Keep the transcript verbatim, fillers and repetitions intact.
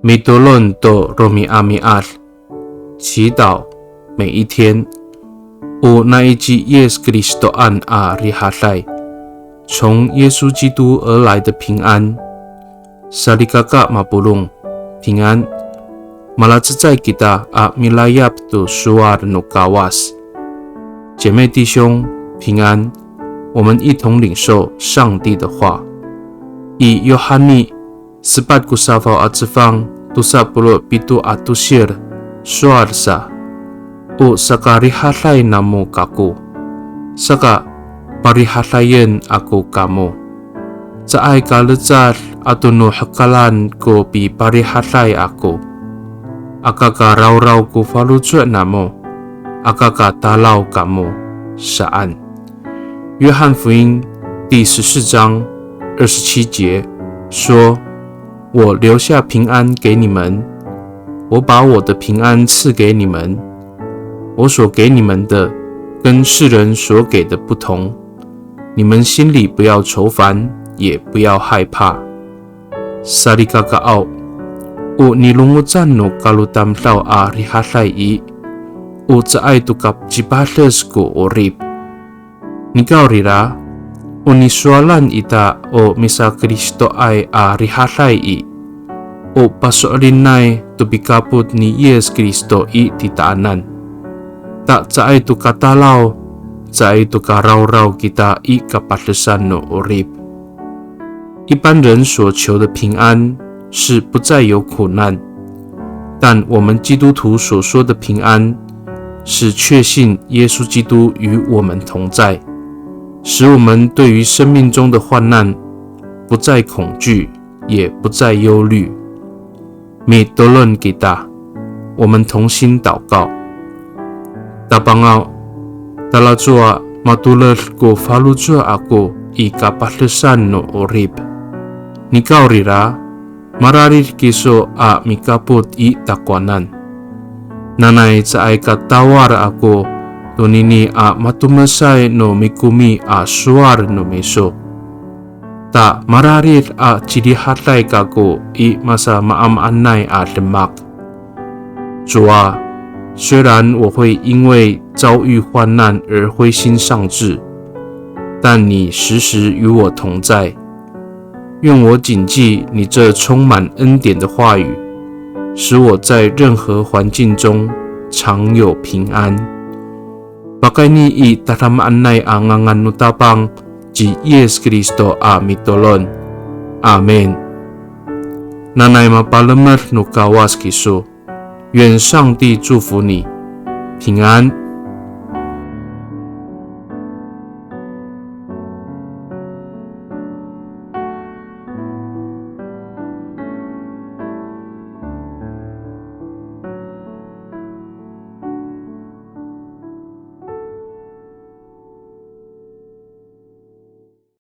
Mitolon to romi'ami'ad, 祈祷每一天。O nai ci Yis Kristoan a rihaday, 从耶稣基督而来的平安。Salikaka mapolong, 平安。Malacecay kita a milayap to sowal no Kawas. 姐妹弟兄，平安。我们一同领受上帝的话。I Yohani sepat ko safaw a cefang tosa polo' pito a tosil, sowal sa, "O sakarihaday namo kako, saka parihadayen ako kamo. Caay ka lecad ato no hekalan ko piparihaday ako. Aka ka rawraw ko faloco' namo, aka ka talaw kamo," saan. 约翰福音第十四章二十七节说："我留下平安给你们，我把我的平安赐给你们。我所给你们的，跟世人所给的不同。你们心里不要愁烦，也不要害怕。" Salikakaaw, o nilongocan no kalotamdaw a rihaday i, o caay to ka cipades ko 'orip. Nikawrira, o nisowalan ita o misaKristoay a rihaday i, o paso'linay to pikapot ni Yis Kristo i titaanan. Ta caay to ka talaw, caay to ka rawraw kita i kapadesan no 'orip. 一般人所求的平安是不再有苦难，但我们基督徒所说的平安，是确信耶稣基督与我们同在，使我们对于生命中的患难不再恐惧，也不再忧虑。Mitolon kita. 我们同心祷告。Tapangaw, talacowa matoled ko faloco' ako i kapadesan no 'orip. Nikawrira, mararid kiso a mikapot i takowanan. Nanay caay ka tawal ako tonini a matomesay no mikomi a sowal no miso. Ta mararid a cirihaday kako i masamaamaanay a demak. 主啊，虽然我会因为遭遇患难而灰心丧志，但你时时与我同在。愿我谨记你这充满恩典的话语，使我在任何环境中常有平安。Pakayni i tadamaanay a ngangan no Tapang ci Yis Kristo a mitolon. Amin. Nanay mapalemed no Kawas kiso. 愿上帝祝福你，平安。